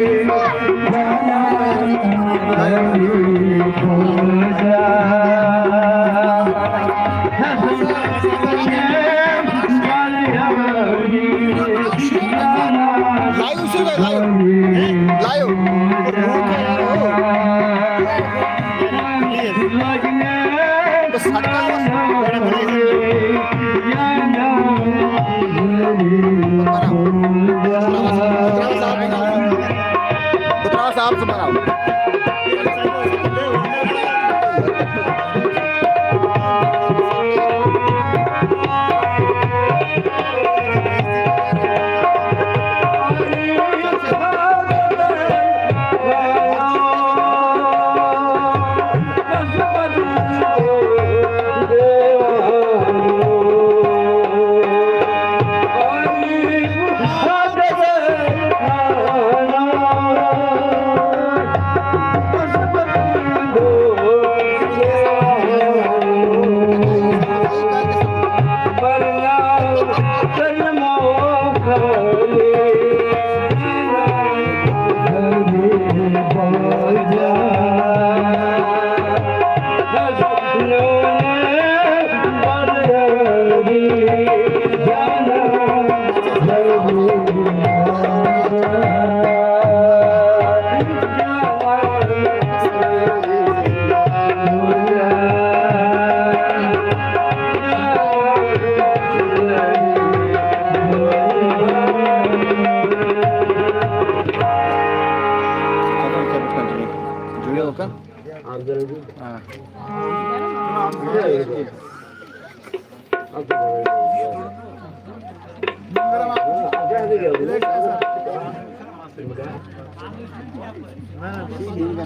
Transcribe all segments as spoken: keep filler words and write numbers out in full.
Live show है, live। Live। Please। बस हटका बस। उतराव साहब से बनाओ।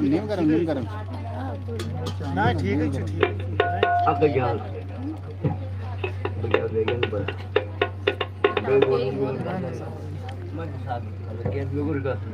نیم گرم، نیم گرم۔ نہ، ٹھیک حظ چھُ، ٹھیک۔ اَکھ گٔے جان۔ بہٕ کیٛاہ بیٚیہِ گژھٕ بہٕ؟ بیٚیہِ گوٚو نہٕ میون گژھُن۔ مےٚ چھُ ساتھ کیٛازِ مےٚ کوٚر گژھُن۔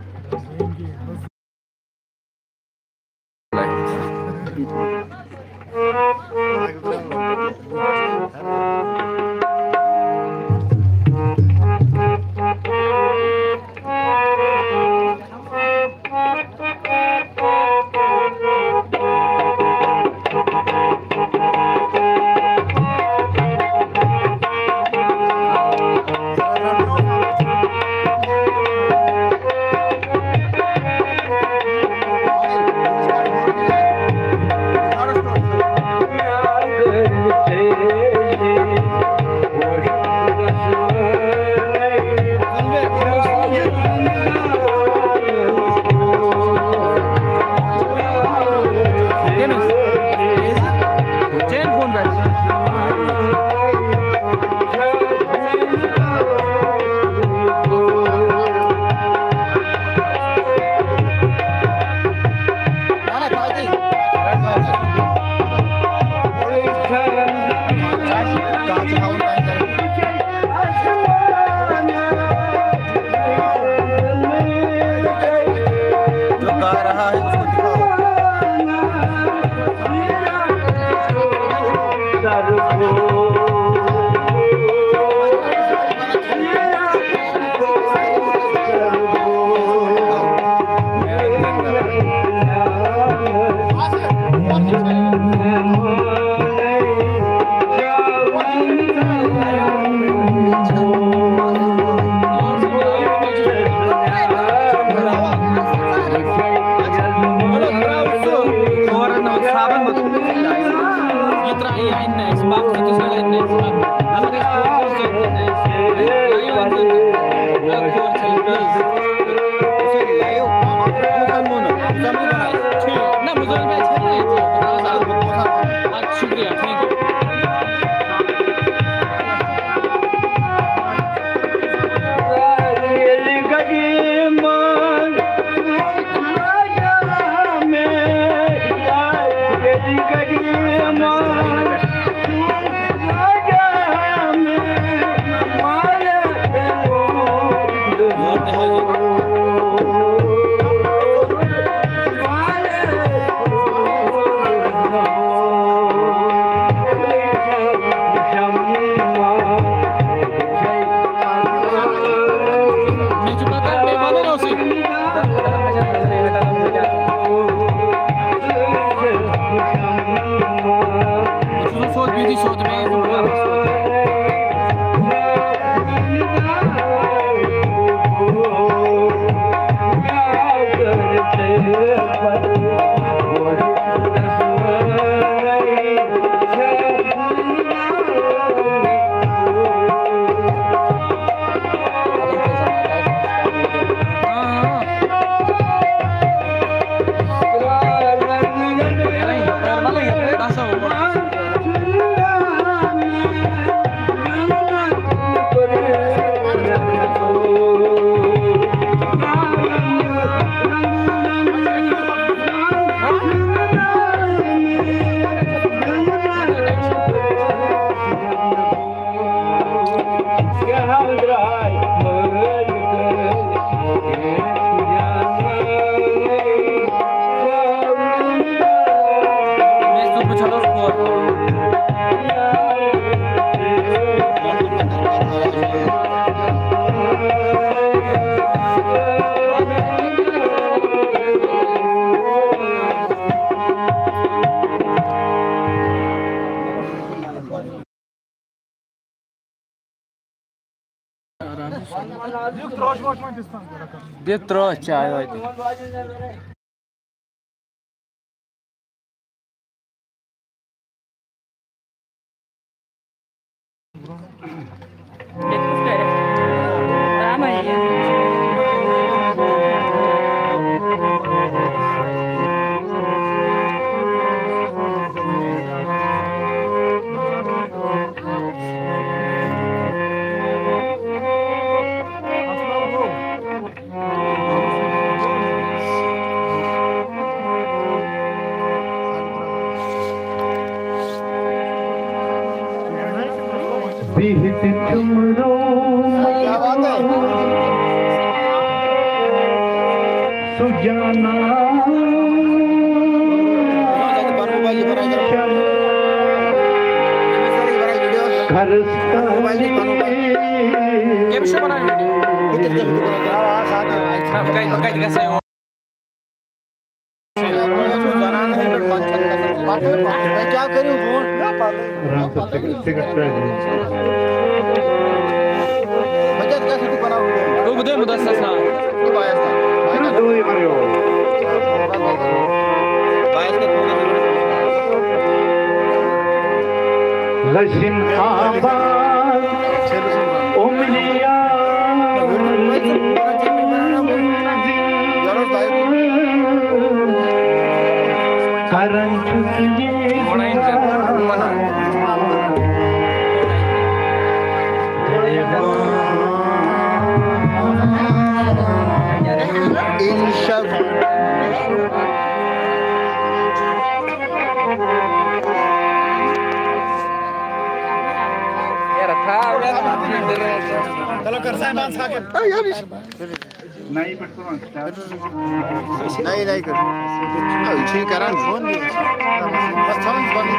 شُکریہ، thank you۔ دِ ترٛٲہ چاے وٲتۍ۔ بِہِتھ تِمرو سُہ جانا گھرس تانی۔ کیٛاہ کٔرِو برونٛٹھ؟ رحمت سِگریٹ، سِگریٹ ترٛٲوِتھ۔ بہٕ کیٛاہ گژھٕ تہٕ بَناو ویٖڈیو؟ بہٕ دِمہٕ مُدثر سان۔ تہٕ بایَس تام۔ دوٗرٕے مَرٕ یور۔ بایَس کیٛاہ فون؟ لٔسِم آباد عمرِیا کرن چھُس یہِ انشاء اللہ۔ چلو کر سا بند ساکت۔ نَیہِ پٮ۪ٹھ تُلان start۔ نَیہِ نَیہِ کٔر۔ آ، یہِ چھُ یہِ کران۔ بس تھاوُن بنٛد۔